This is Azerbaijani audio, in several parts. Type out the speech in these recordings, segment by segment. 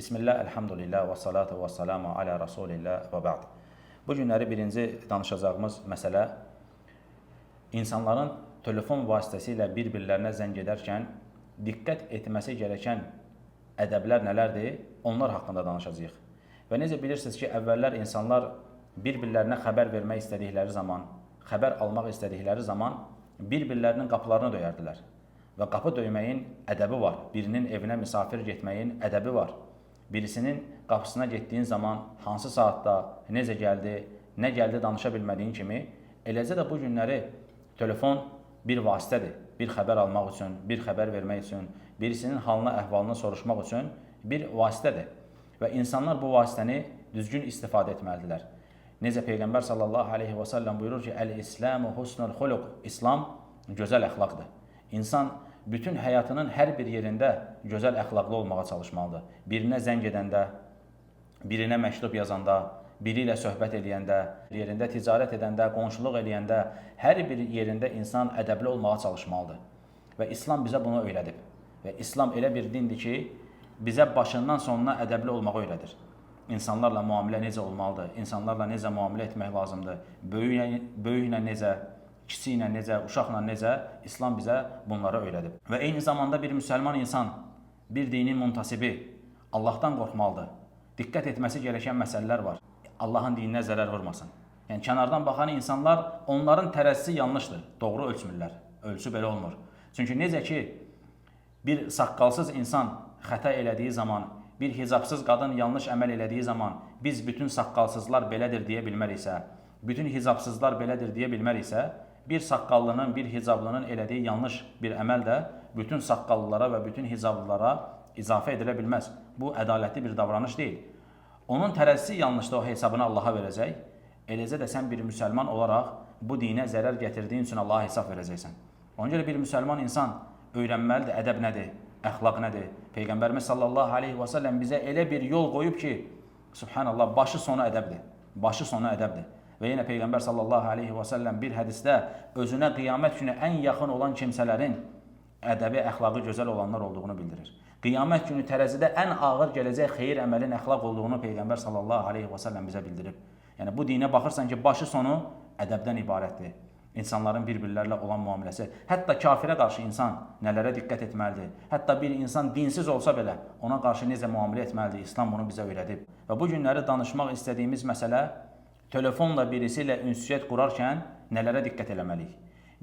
Bismillah, elhamdülillah və salatu və salamu alə Rasulillah və bə'd. Bu günləri birinci danışacağımız məsələ insanların telefon vasitəsilə bir-birlərinə zəng edərkən diqqət etməsi gerəkən ədəblər nələrdir? Onlar haqqında danışacağıq. Və necə bilirsiniz ki, əvvəllər insanlar bir-birlərinə xəbər vermək istədikləri zaman, xəbər almaq istədikləri zaman bir-birlərinin qapılarını döyərdilər. Və qapı döyməyin ədəbi var. Birinin evinə misafir getməyin ədəbi var. Birisinin qapısına getdiyin zaman hansı saatda, necə gəldi, nə gəldi danışa bilmədiyin kimi, eləcə də bu günləri telefon bir vasitədir. Bir xəbər almaq üçün, bir xəbər vermək üçün, birisinin halını, əhvalını soruşmaq üçün bir vasitədir. Və insanlar bu vasitəni düzgün istifadə etməlidirlər. Necə Peyğəmbər sallallahu aleyhi və səlləm buyurur ki, Əl-İslamu husnul xuluq. İslam gözəl əxlaqdır. İnsan bütün həyatının hər bir yerində gözəl əxlaqlı olmağa çalışmalıdır. Birinə zəng edəndə, birinə məktub yazanda, biri ilə söhbət eləyəndə, yerində ticarət edəndə, qonşuluq eləyəndə, hər bir yerində insan ədəbli olmağa çalışmalıdır. Və İslam bizə bunu öyrədib. Və İslam elə bir dindir ki, bizə başından sonuna ədəbli olmağı öyrədir. İnsanlarla müamilə necə olmalıdır, insanlarla necə müamilə etmək lazımdır, böyüklə necə, kiçiklə necə, uşaqla necə, İslam bizə bunları öyrədib. Və eyni zamanda bir müsəlman insan, bir dinin muntasibi Allahdan qorxmalıdır. Diqqət etməsi gerəkən məsələlər var. Allahın dininə zərər vurmasın. Yəni kənardan baxan insanlar, onların tərəzisi yanlışdır. Doğru ölçmürlər. Ölçü belə olmur. Çünki necə ki bir saqqalsız insan xəta elədiyi zaman, bir hicabsız qadın yanlış əməl elədiyi zaman biz bütün saqqalsızlar belədir deyə bilməriksə, bütün hicabsızlar belədir deyə bilməriksə, bir saqqallının, bir hicablının elədiyi yanlış bir əməl də bütün saqqallılara və bütün hicablılara izafə edilə bilməz. Bu ədalətli bir davranış deyil. Onun tərəzisi yanlışdır, o hesabını Allaha verəcək. Eləcə də sən bir müsəlman olaraq bu dinə zərər gətirdiyin üçün Allaha hesab verəcəksən. Ona görə bir müsəlman insan öyrənməlidir ədəb nədir, əxlaq nədir. Peyğəmbərimiz sallallahu aleyhi və səlləm bizə elə bir yol qoyub ki, subhanallah, başı sonu ədəbdir. Başı sonu ədəbdir. Və yenə Peyğəmbər sallallahu aleyhi və səlləm bir hədisdə özünə qiyamət günü ən yaxın olan kimsələrin ədəbi, əxlaqı gözəl olanlar olduğunu bildirir. Qiyamət günü tərəzidə ən ağır gələcək xeyir əməlin əxlaq olduğunu Peyğəmbər sallallahu aleyhi və səlləm bizə bildirib. Yəni bu dinə baxırsan ki, başı sonu ədəbdən ibarətdir. İnsanların bir-birlərlə olan müamiləsi. Hətta kafirə qarşı insan nələrə diqqət etməlidir? Hətta bir insan dinsiz olsa belə ona qarşı necə müamilə etməlidir? İslam bunu bizə öyrədib. Və bu günləri danışmaq istədiyimiz məsələ telefonla birisi ilə ünsiyyət qurarkən nələrə diqqət eləməliyik?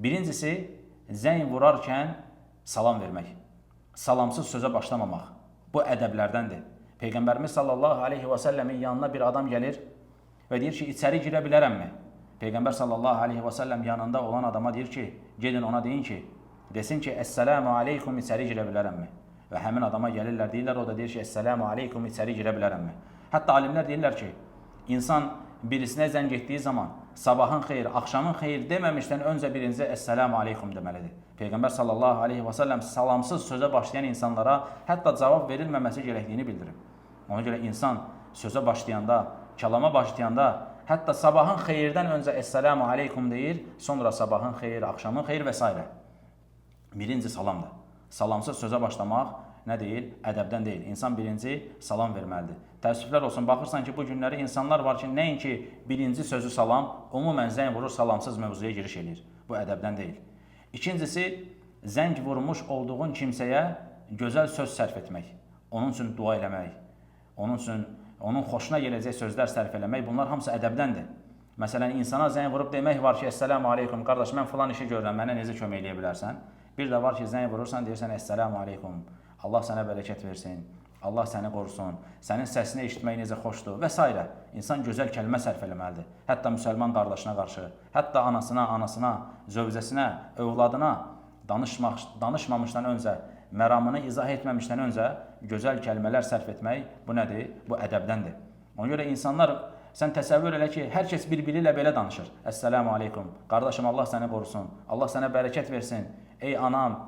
Birincisi, zəng vurarkən salam vermək. Salamsız sözə başlamamaq. Bu ədəblərdəndir. Peyğəmbərimiz sallallahu aleyhi və səlləmin yanına bir adam gəlir və deyir ki, içəri girə bilərəmmi? Peyğəmbər sallallahu aleyhi və səlləm yanında olan adama deyir ki, gedin ona deyin ki, desin ki, Əssəlamu aleykum, içəri girə bilərəmmi? Və həmin adama gəlirlər, deyirlər, o da deyir ki, Əssəlamu aleykum, içəri girə bilərəmmi? Hətta alimlər deyirlər ki, insan birisinə zəng etdiyi zaman sabahın xeyir, axşamın xeyir deməmişdən öncə birinci Əssəlamu aleykum deməlidir. Peyğəmbər sallallahu aleyhi və səlləm salamsız sözə başlayan insanlara hətta cavab verilməməsi gərəkdiyini bildirir. Ona görə insan sözə başlayanda, kəlama başlayanda hətta sabahın xeyirdən öncə Əssəlamu aleykum deyir, sonra sabahın xeyir, axşamın xeyir və s. Birinci salamdır. Salamsız sözə başlamaq nə deyil? Ədəbdən deyil. İnsan birinci salam verməlidir. Təəssüflər olsun, baxırsan ki, bu günləri insanlar var ki, nəinki birinci sözü salam, ümumən zəng vurur, salamsız mövzuya giriş eləyir. Bu ədəbdən deyil. İkincisi, zəng vurmuş olduğun kimsəyə gözəl söz sərf etmək, onun üçün dua eləmək, onun üçün onun xoşuna gələcək sözlər sərf eləmək, bunlar hamısı ədəbdəndir. Məsələn, insana zəng vurub demək var ki, Əssəlamu aleykum, qardaş, mən filan işi görürəm, mənə necə kömək eləyə bilərsən? Bir də var ki, zəng vurursan, deyirsən, Əssəlamu aleykum, Allah sənə bərəkət versin, Allah səni qorusun, sənin səsini eşitmək necə xoşdur və s. İnsan gözəl kəlmə sərf eləməlidir. Hətta müsəlman qardaşına qarşı, hətta anasına, anasına, zövcəsinə, övladına danışmamışdan öncə, məramını izah etməmişdən öncə gözəl kəlmələr sərf etmək bu nədir? Bu ədəbdəndir. Ona görə insanlar, sən təsəvvür elə ki, hər kəs bir-biri ilə belə danışır. Əssəlamu aleykum, qardaşım Allah səni qorusun, Allah sənə bərəkət versin. Ey anam,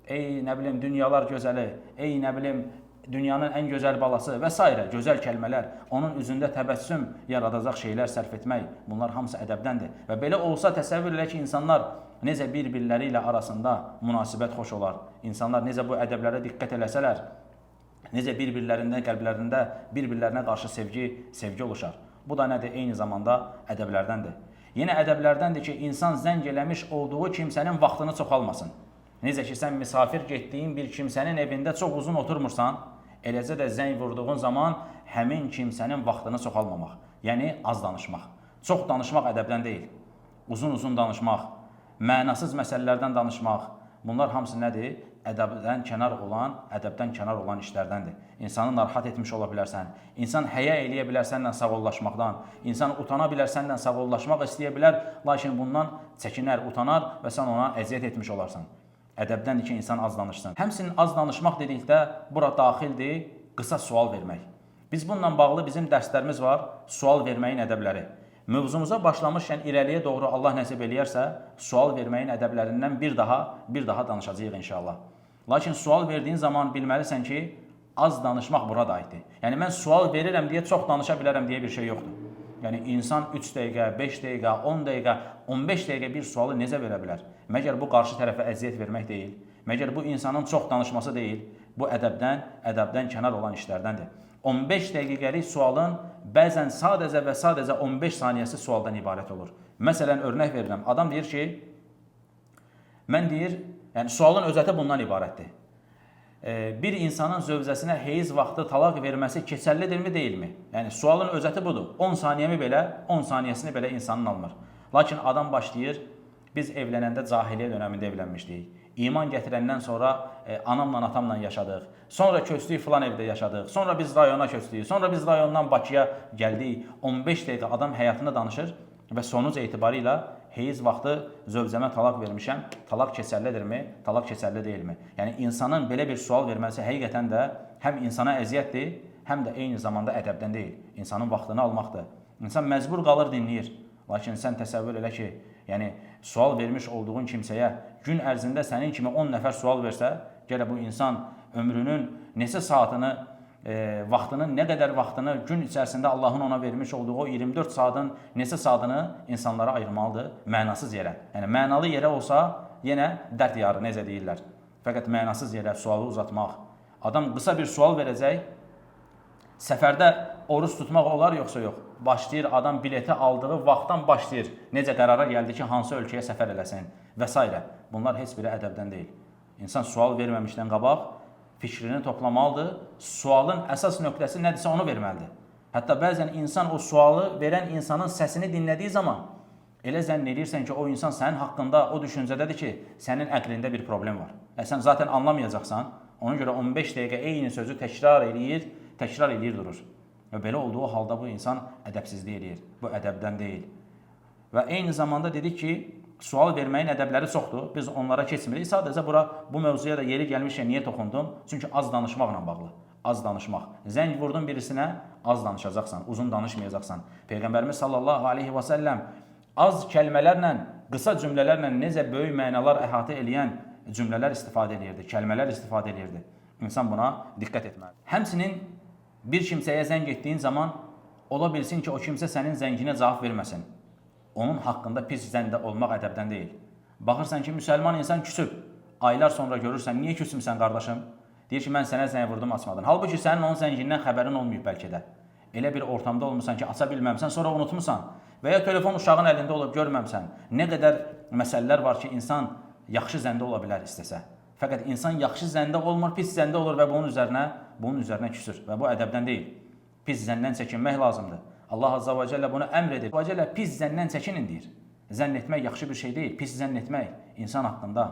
ey nə bilim dünyalar gözəli, ey nə bilim dünyanın ən gözəl balası və s. gözəl kəlmələr, onun üzündə təbəssüm yaradacaq şeylər sərf etmək, bunlar hamısı ədəbdəndir. Və belə olsa təsəvvür elə ki, insanlar necə bir-birləri ilə arasında münasibət xoş olar. İnsanlar necə bu ədəblərə diqqət eləsələr, Necə bir-birlərində, qəlblərində bir-birlərinə qarşı sevgi oluşar. Bu da nədir? Eyni zamanda ədəblərdəndir. Yenə ədəblərdəndir ki, insan zəng eləmiş olduğu kimsənin vaxtını çoxalmasın. Necə ki, sən misafir getdiyin bir kimsənin evində çox uzun oturmursan, eləcə də zəng vurduğun zaman həmin kimsənin vaxtını çoxalmamaq. Yəni, az danışmaq. Çox danışmaq ədəbdən deyil. Uzun-uzun danışmaq, mənasız məsələlərdən danışmaq, bunlar hamısı nədir? Ədəbdən kənar olan işlərdəndir. İnsanı narahat etmiş ola bilərsən, insan həya eləyə bilər səninlə sağollaşmaqdan, insan utana bilər səninlə sağollaşmaq istəyə bilər, lakin bundan çəkinər, utanar və sən ona əziyyət etmiş olarsan. Ədəbdəndir ki, insan az danışsın. Həmçinin az danışmaq dedikdə bura daxildir qısa sual vermək. Biz bununla bağlı bizim dərslərimiz var, sual verməyin ədəbləri. Mövzumuza başlamışkən irəliyə doğru Allah nəsib eləyərsə, sual verməyin ədəblərindən bir daha danışacağıq inşallah. Lakin sual verdiyin zaman bilməlisən ki, az danışmaq bura da aiddir. Yəni mən sual verirəm deyə çox danışa bilərəm deyə bir şey yoxdur. Yəni insan 3 dəqiqə, 5 dəqiqə, 10 dəqiqə, 15 dəqiqə bir sualı necə verə bilər? Məgər bu qarşı tərəfə əziyyət vermək deyil? Məgər bu insanın çox danışması deyil? Bu ədəbdən kənar olan işlərdəndir. 15 dəqiqəlik sualın bəzən sadəcə və sadəcə 15 saniyəsi sualdan ibarət olur. Məsələn, örnək verirəm. Adam deyir ki, mən deyir, yəni sualın özəti bundan ibarətdir. Bir insanın zövcəsinə heyiz vaxtı talaq verməsi keçərlidirmi, deyilmi? Yəni sualın özəti budur. 10 saniyəmi belə, 10 saniyəsini belə insanın almır. Lakin adam başlayır, biz evlənəndə cahiliyyə dönəmində evlənmişdik. İman gətirəndən sonra anamla atamla yaşadıq. Sonra köçdük filan evdə yaşadıq. Sonra biz rayona köçdük. Sonra biz rayondan Bakıya gəldik. 15 dəqiqə adam həyatını danışır və sonuc etibarıyla heyiz vaxtı zövcəmə talaq vermişəm. Talaq keçərlidirmi? Talaq keçərli deyilmi? Yəni insanın belə bir sual verməsi həqiqətən də həm insana əziyyətdir, həm də eyni zamanda ədəbdən deyil. İnsanın vaxtını almaqdır. İnsan məcbur qalır, dinləyir. Lakin sən təsəvvür elə ki, yəni sual vermiş olduğun kimsəyə gün ərzində sənin kimi 10 nəfər sual versə, gələ bu insan ömrünün neçə saatını, vaxtının, nə qədər vaxtını gün içərisində Allahın ona vermiş olduğu o 24 saatın neçə saatını insanlara ayırmalıdır mənasız yerə. Yəni mənalı yerə olsa yenə dərd yarı necə deyirlər. Fəqət mənasız yerə sualı uzatmaq. Adam qısa bir sual verəcək. Səfərdə oruç tutmaq olar yoxsa yox? Başlayır adam bileti aldığı vaxtdan başlayır. Necə qərara gəldi ki, hansı ölkəyə səfər eləsin və s. Bunlar heç biri ədəbdən deyil. İnsan sual verməmişdən qabaq fikrini toplamalıdır. Sualın əsas nöqtəsi nədirsə onu verməlidir. Hətta bəzən insan o sualı verən insanın səsini dinlədiyi zaman elə zənn edirsən ki, o insan sənin haqqında o düşüncədədir ki, sənin əqlində bir problem var. Sən zaten anlamayacaqsan. Ona görə 15 dəqiqə eyni sözü təkrar eləyir durur. Və belə olduğu halda bu insan ədəbsizlik eləyir. Bu ədəbdən deyil. Və eyni zamanda dedik ki, sual verməyin ədəbləri çoxdur. Biz onlara keçmirik. Sadəcə bura bu mövzuya da yeri gəlmişkən niyə toxundum? Çünki az danışmaqla bağlı. Az danışmaq. Zəng vurdun birisinə, az danışacaqsan, uzun danışmayacaqsan. Peyğəmbərimiz sallallahu aleyhi və səlləm az kəlmələrlə, qısa cümlələrlə necə böyük mənalar əhatə eləyən cümlələr istifadə eləyirdi, kəlmələr istifadə eləyirdi. İnsan buna diqqət etməlidir. Həmçinin bir kimsəyə zəng etdiyin zaman ola bilsin ki, o kimsə sənin zənginə cavab verməsin. Onun haqqında pis zəndə olmaq ədəbdən deyil. Baxırsan ki, müsəlman insan küsüb. Aylar sonra görürsən, niyə küsmüsən qardaşım? Deyir ki, mən sənə zəng vurdum, açmadın. Halbuki sənin onun zəngindən xəbərin olmayıb bəlkə də. Elə bir ortamda olmusan ki, aça bilməmsən, sonra unutmusan. Və ya telefon uşağın əlində olub, görməmsən. Nə qədər məsələlər var ki, insan yaxşı zəndə ola bilər istəsə. Fəqət insan yaxşı zəndə olmur, pis zəndə olur və bunun üzərinə küsür və bu ədəbdən deyil. Pis zəndən çəkinmək lazımdır. Allah Azza və Cəllə bunu əmr edir. Və Cəllə pis zəndən çəkinin deyir. Zənn etmək yaxşı bir şey deyil. Pis zənn etmək insan haqqında.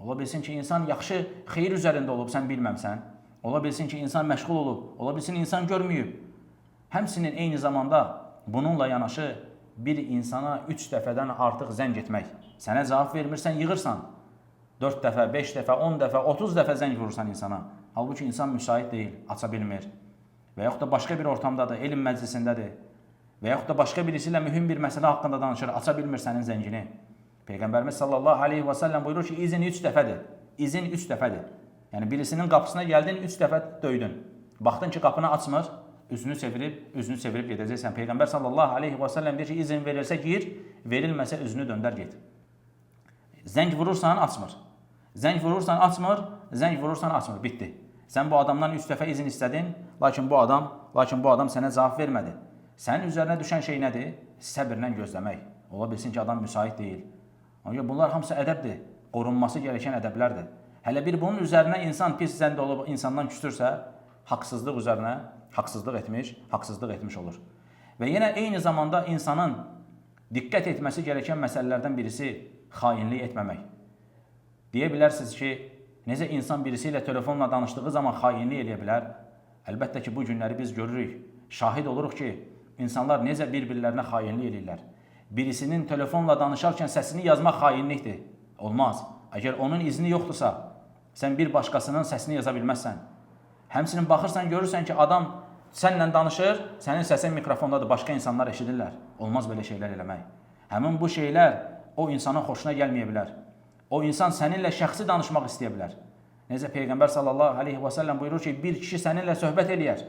Ola bilsin ki, insan yaxşı xeyir üzərində olub, sən bilməmsən. Ola bilsin ki, insan məşğul olub. Ola bilsin, insan görməyib. Həmçinin eyni zamanda bununla yanaşı bir insana 3 dəfədən artıq zəng etmək. Sənə cavab vermirsən, yığırsan. 4 dəfə, 5 dəfə, 10 dəfə, 30 dəfə zəng vurursan insana. Halbuki insan müsait deyil, aça bilmir. Və yaxud da başqa bir ortamdadır, elm məclisindədir. Və yaxud da başqa birisi ilə mühüm bir məsələ haqqında danışır, aça bilmir sənin zəngini. Peyğəmbərimiz sallallahu aleyhi və səlləm buyurur ki, izin 3 dəfədir. İzin 3 dəfədir. Yəni birisinin qapısına gəldin, 3 dəfə döydün. Baxdın ki, qapını açmır, üzünü çevirib gedəcəksən. Peyğəmbər sallallahu aleyhi və səlləm deyir ki, izin verilsə gir, verilməsə üzünü döndər get. Zəng vurursan, açmır. Zəng vurursan, açmır, zəng vurursan, açmır. Bitdi. Sən bu adamdan 3 dəfə izin istədin, lakin bu adam sənə cavab vermədi. Sənin üzərinə düşən şey nədir? Səbirlə gözləmək. Ola bilsin ki, adam müsait deyil. Ona görə bunlar hamısı ədəbdir. Qorunması gerəkən ədəblərdir. Hələ bir bunun üzərinə insan pis zənd olub insandan küsürsə, haqsızlıq üzərinə haqsızlıq etmiş olur. Və yenə eyni zamanda insanın diqqət etməsi gerəkən məsələlərdən birisi xainlik etməmək. Deyə bilərsiniz ki, necə insan birisi ilə telefonla danışdığı zaman xainlik eləyə bilər? Əlbəttə ki, bu günləri biz görürük, şahid oluruq ki, insanlar necə bir-birlərinə xainlik eləyirlər. Birisinin telefonla danışarkən səsini yazmaq xainlikdir. Olmaz. Əgər onun izni yoxdursa, sən bir başqasının səsini yaza bilməzsən. Həmçinin baxırsan, görürsən ki, adam sənlə danışır, sənin səsin mikrofondadır, başqa insanlar eşidirlər. Olmaz belə şeylər eləmək. Həmin bu şeylər o insanın xoşuna gəlməyə bilər. O insan səninlə şəxsi danışmaq istəyə bilər. Necə Peyğəmbər sallallahu aleyhi və səlləm buyurur ki, bir kişi səninlə söhbət eləyər.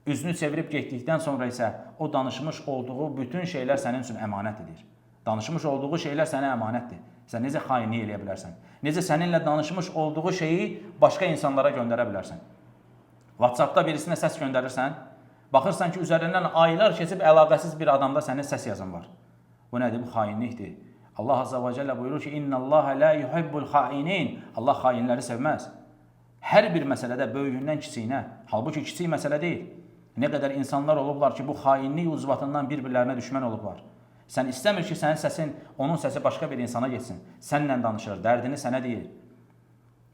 Üzünü çevirib getdikdən sonra isə o danışmış olduğu bütün şeylər sənin üçün əmanət edir. Danışmış olduğu şeylər sənə əmanətdir. Sən necə xainlik eləyə bilərsən? Necə səninlə danışmış olduğu şeyi başqa insanlara göndərə bilərsən? WhatsApp-da birisinə səs göndərirsən, baxırsan ki, üzərindən aylar keçib əlaqəsiz bir adamda sənin səs yazın var. Bu nədir? Bu xainlikdir. Allah Azza və Cəllə buyurur ki, İnnallaha la yuhibbul xainin. Allah xainləri sevməz. Hər bir məsələdə böyüyündən kiçiyinə, halbuki kiçik məsələ deyil. Nə qədər insanlar olublar ki, bu xainlik ucbatından bir-birlərinə düşmən olublar. Sən istəmir ki, sənin səsin, onun səsi başqa bir insana getsin. Sənlə danışır, dərdini sənə deyir.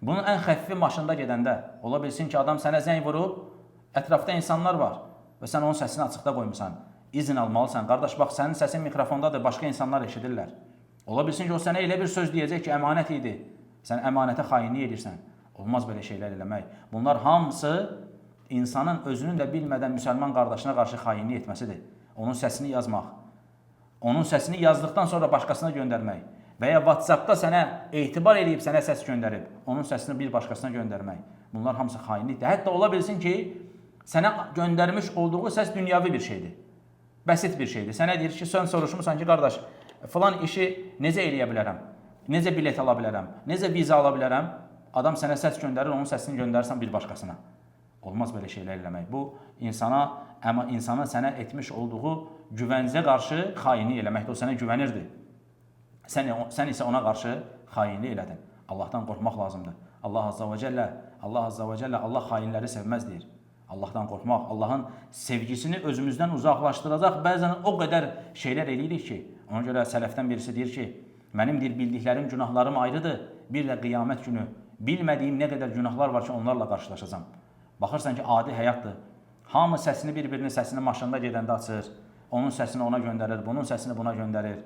Bunun ən xəfifi maşında gedəndə ola bilsin ki, adam sənə zəng vurub, ətrafda insanlar var və sən onun səsini açıqda qoymusan. İzin almalısan. Qardaş, bax, sənin səsin mikrofondadır, başqa insanlar eşidirlər. Ola bilsin ki, o sənə elə bir söz deyəcək ki, əmanət idi. Sən əmanətə xainlik edirsən. Olmaz belə şeylər eləmək. Bunlar hamısı insanın özünün də bilmədən müsəlman qardaşına qarşı xainlik etməsidir. Onun səsini yazmaq, onun səsini yazdıqdan sonra başqasına göndərmək və ya WhatsApp-da sənə etibar eləyib sənə səs göndərib, onun səsini bir başqasına göndərmək. Bunlar hamısı xainlikdir. Hətta ola bilsin ki, sənə göndərmiş olduğu səs dünyavi bir şeydir. Bəsit bir şeydir. Sənə deyir ki, sən soruşmusan ki, qardaş, filan işi necə eləyə bilərəm? Necə bilet ala bilərəm? Necə viza ala bilərəm? Adam sənə səs göndərir, onun səsini göndərirsən bir başqasına. Olmaz belə şeylər eləmək. Bu insana, amma insanın sənə etmiş olduğu güvəncə qarşı xainlik eləməkdir. O sənə güvənirdi. Sən isə ona qarşı xainlik elədin. Allahdan qorxmaq lazımdır. Allah Azza və Cəllə, Allah Azza və Cəllə Allah xainləri sevməz deyir. Allahdan qorxmaq, Allahın sevgisini özümüzdən uzaqlaşdıracaq bəzən o qədər şeylər eləyirik ki, ona görə sələfdən birisi deyir ki, mənim deyir bildiklərim, günahlarım ayrıdır. Bir də qiyamət günü bilmədiyim nə qədər günahlar var ki, onlarla qarşılaşacağam. Baxırsan ki, adi həyatdır. Hamı səsini bir-birinin səsini maşında gedəndə açır. Onun səsini ona göndərir, bunun səsini buna göndərir.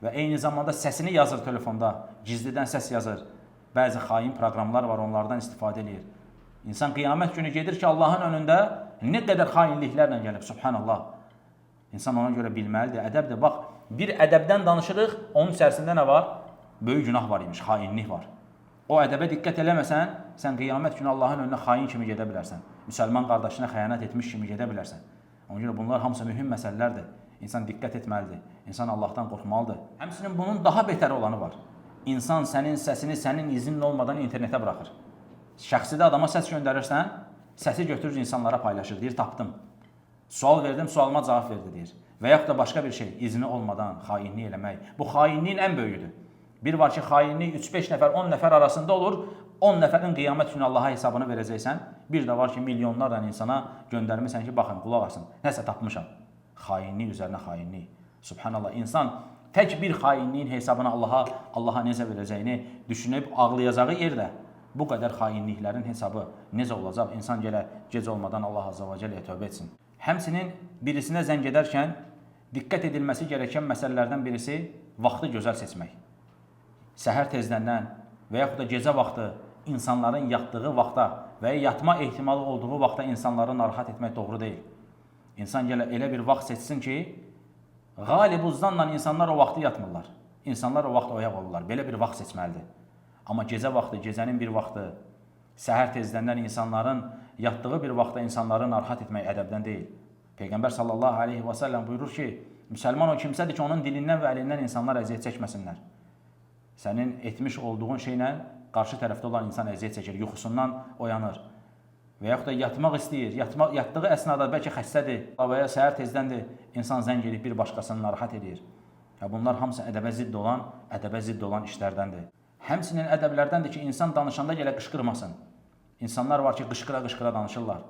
Və eyni zamanda səsini yazır telefonda, gizlidən səs yazır. Bəzi xain proqramlar var, onlardan istifadə eləyir. İnsan qiyamət günü gedir ki, Allahın önündə nə qədər xainliklərlə gəlib, subhanallah. İnsan ona görə bilməlidir, ədəbdir. Bax, bir ədəbdən danışırıq, onun içərisində nə var? Böyük günah var imiş, xainlik var. O ədəbə diqqət eləməsən, sən qiyamət günü Allahın önünə xain kimi gedə bilərsən. Müsəlman qardaşına xəyanət etmiş kimi gedə bilərsən. Ona görə bunlar hamısı mühüm məsələlərdir. İnsan diqqət etməlidir. İnsan Allahdan qorxmalıdır. Həmçinin bunun daha betər olanı var. İnsan sənin səsini sənin iznin olmadan internetə buraxır. Şəxsidə adama səs göndərirsən, səsi götürür insanlara paylaşır. Deyir, tapdım. Sual verdim, sualıma cavab verdi deyir. Və yaxud da başqa bir şey, izni olmadan xainlik eləmək. Bu xainliyin ən böyüyüdür. Bir var ki, xainlik 3-5 nəfər, 10 nəfər arasında olur. 10 nəfərin qiyamət günü Allaha hesabını verəcəksən. Bir də var ki, milyonlarla insana göndərmisən ki, baxın, qulaq asın. Nəsə tapmışam. Xainlik üzərinə xainlik. Subhanallah, insan tək bir xainliyin hesabını Allaha necə verəcəyini düşünüb ağlayacağı yerdə bu qədər xainliklərin hesabı necə olacaq? İnsan gələ gec olmadan Allah Azza və Cəlləyə tövbə etsin. Həmçinin birisinə zəng edərkən diqqət edilməsi gerəkən məsələlərdən birisi vaxtı gözəl seçmək. Səhər tezdəndən və yaxud da gecə vaxtı insanların yatdığı vaxta və ya yatma ehtimalı olduğu vaxta insanları narahat etmək doğru deyil. İnsan gələ elə bir vaxt seçsin ki, qalib uzdanla insanlar o vaxtı yatmırlar. İnsanlar o vaxt oyaq olurlar. Belə bir vaxt seçməlidir. Amma gecə vaxtı, gecənin bir vaxtı, səhər tezdəndən insanların yatdığı bir vaxtda insanları narahat etmək ədəbdən deyil. Peyğəmbər sallallahu aleyhi və səlləm buyurur ki, müsəlman o kimsədir ki, onun dilindən və əlindən insanlar əziyyət çəkməsinlər. Sənin etmiş olduğun şeylə qarşı tərəfdə olan insan əziyyət çəkir, yuxusundan oyanır. Və yaxud da yatmaq istəyir, yatdığı əsnada bəlkə xəstədir və ya səhər tezdəndir, insan zəng edib bir başqasını narahat edir. Ya bunlar hamısı ədəbə zidd olan işlərdəndir. Həmçinin ədəblərdəndir ki, insan danışanda gələ qışqırmasın. İnsanlar var ki, qışqıra-qışqıra danışırlar.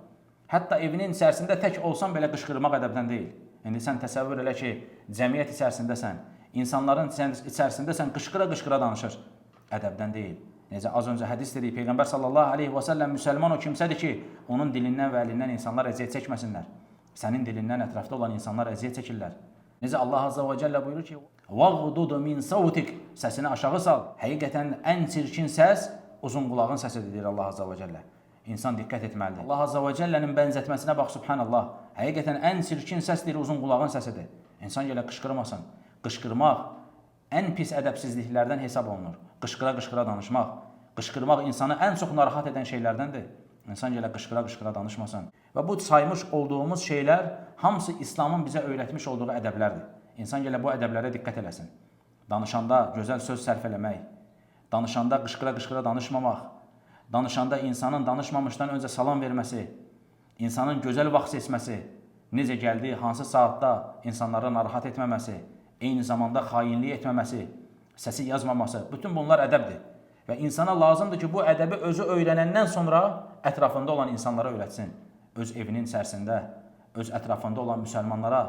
Hətta evinin içərisində tək olsan belə qışqırmaq ədəbdən deyil. İndi sən təsəvvür elə ki, cəmiyyət içərisindəsən, insanların içərisindəsən, qışqıra-qışqıra danışır. Ədəbdən deyil. Necə az öncə hədis dedik, Peyğəmbər sallallahu aleyhi və səlləm müsəlman o kimsədir ki, onun dilindən və əlindən insanlar əziyyət çəkməsinlər. Sənin dilindən ətrafda olan insanlar əziyyət çəkirlər. Necə Allah azza və cəllə buyurur ki, "Vağdud min sautik", səsini aşağı sal. Həqiqətən ən çirkin səs uzun qulağın səsidir, deyir Allah azza və cəllə. İnsan diqqət etməlidir. Allah azza və cəllənin bənzətməsinə bax, subhanallah. Həqiqətən ən çirkin səs deyir uzun qulağın səsidir. İnsan gələ qışqırmasın. Qışqırmaq ən pis ədəbsizliklərdən hesab olunur. Qışqıra-qışqıra danışmaq. Qışqırmaq insanı ən çox narahat edən şeylərdəndir. İnsan gələ qışqıra-qışqıra danışmasın. Və bu saymış olduğumuz şeylər hamısı İslamın bizə öyrətmiş olduğu ədəblərdir. İnsan gələ bu ədəblərə diqqət eləsin. Danışanda gözəl söz sərf eləmək, danışanda qışqıra-qışqıra danışmamaq, danışanda insanın danışmamışdan öncə salam verməsi, insanın gözəl vaxt seçməsi, necə gəldi, hansı saatda insanları narahat etməməsi, eyni zamanda xainlik etməməsi, səsi yazmaması, bütün bunlar ədəbdir. Və insana lazımdır ki, bu ədəbi özü öyrənəndən sonra ətrafında olan insanlara öyrətsin. Öz evinin içərisində, öz ətrafında olan müsəlmanlara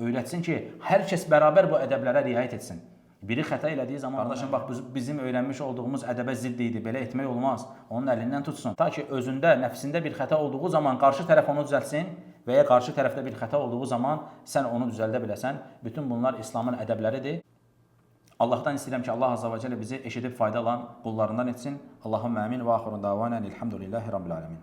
öyrətsin ki, hər kəs bərabər bu ədəblərə riayət etsin. Biri xəta elədiyi zaman, qardaşım bax bizim öyrənmiş olduğumuz ədəbə zidd idi, belə etmək olmaz. Onun əlindən tutsun. Ta ki özündə, nəfsində bir xəta olduğu zaman qarşı tərəf onu düzəltsin və ya qarşı tərəfdə bir xəta olduğu zaman sən onu düzəldə biləsən. Bütün bunlar İslamın ədəbləridir. Allahdan istəyirəm ki, Allah azza və cəllə bizi eşidib fayda alan qullarından etsin. Allahümmə əmin və axiru davana elhamdülillahi rabbil alamin.